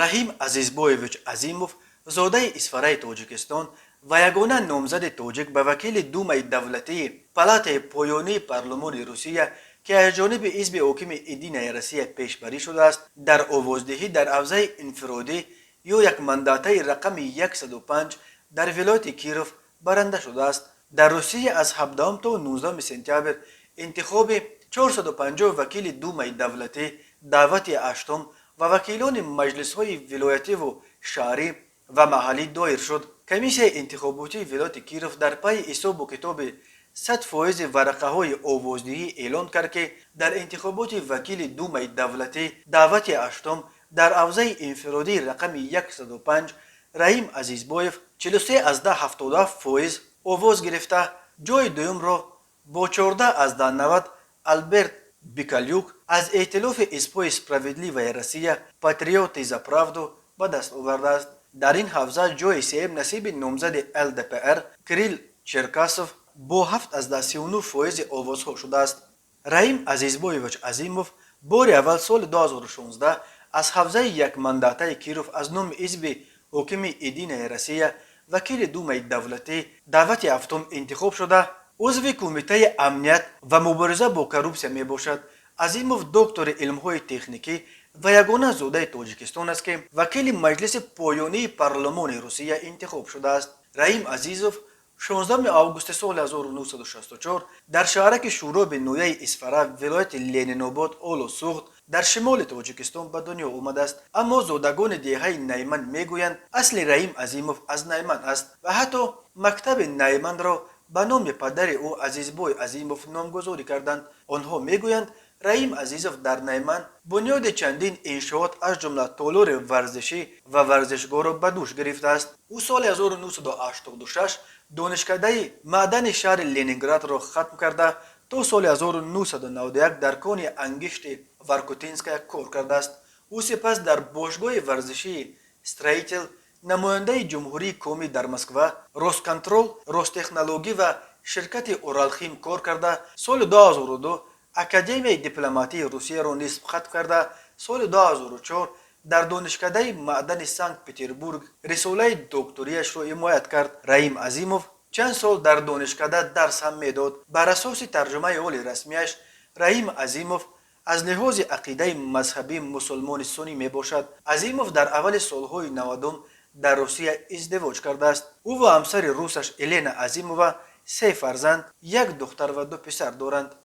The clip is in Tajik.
Раҳим Азизбоевич Азимов, зодаи Исфараи Тоҷикистон ва ягона номзади тоҷик ба вакили Думаи давлатии палатаи поёнии парлумони Русия, ки аз ҷониби ҳизби ҳокими «Единая Россия» пешбарӣ шудааст, дар овоздиҳӣ дар ҳавзаи инфиродӣ ё якмандатаи рақами 105 дар вилояти Киров баранда шудааст. Дар Русия аз 17 то 19 сентябр интихоби 450 вакили Думаи давлатӣ даъвати ҳаштум ва вакилони маҷлисҳои вилоятиву шаҳрӣ ва маҳаллӣ доир шуд. Комиссияи интихоботии вилояти Киров дар пайи ҳисобу китоби 100 фоизи варақаҳои овоздиҳӣ эълон кард, ки дар интихоботи вакили Думаи давлатӣ даъвати ҳаштум дар ҳавзаи инфиродии рақами 105 Раҳим Азизбоев 43,77 фоиз овоз гирифта, ҷои дуюмро бо 14,90 Альберт Бикалюк аз эътилофи ҳизбҳои «Справедливая Россия», «Патриоты за правду» ба даст овардааст. Дар ин ҳавза ҷои сеюм насиби номзади ЛДПР Кирилл Черкасов бо 7,39 фоизи овозҳо шудааст. Раҳим Азизбоевич Азимов бори аввал соли 2016 аз ҳавзаи якмандатаи Киров аз номи ҳизби ҳокими «Единая Россия» вакили Думаи давлатӣ даъвати ҳафтум интихоб шуда, узви Кумитаи амният ва мубориза бо коррупсия мебошад. Азимов доктори илмҳои техникӣ ва ягона зодаи Тоҷикистон аст, ки вакили маҷлиси поёнии парлумони Русия интихоб шудааст. Раҳим Азизов 16 августи соли 1964 дар шаҳраки Шӯроби ноҳияи Исфара, вилояти Ленинобод, ҳоло Суғд, дар шимоли Тоҷикистон ба дунё омадааст. Аммо зодагони деҳаи Найман мегӯянд, асли Раҳим Азимов аз Найман аст ва ҳатто мактаби Найманро ба номи падари ӯ Азизбой Азимов номгузорӣ карданд. Онҳо мегӯянд, Раҳим Азизов дар Найман бунёди чандин иншоот, аз ҷумла толори варзишӣ ва варзишгоҳро ба дӯш гирифтааст. Ӯ соли 1986 донишкадаи маъдани шаҳри Ленинградро хатм карда, то соли 1991 дар кони ангишти Воркутинская кор кардааст. Ӯ сипас дар бошгоҳи варзишии «Строитель», намояндаи Ҷумҳурии Коми дар Москва, Росконтрол, Ростехнологӣ ва ширкати Уралхим кор карда, соли 2002 Академияи дипломатии Русияро низ хатм карда, соли 2004 дар донишкадаи маъдани Санкт Петербург рисолаи докторияшро ҳимоят кард. Раҳим Азимов чанд сол дар донишкада дарс ҳам медод. Бар асоси тарҷумаи ҳоли расмияш, Раҳим Азимов аз лиҳози ақидаи мазҳабӣ мусулмони суннӣ мебошад. Азимов дар аввали солҳои 90-ум дар Русия издивоҷ кардааст. Ӯ ва ҳамсари русаш Елена Азимова се фарзанд, як духтар ва ду писар доранд.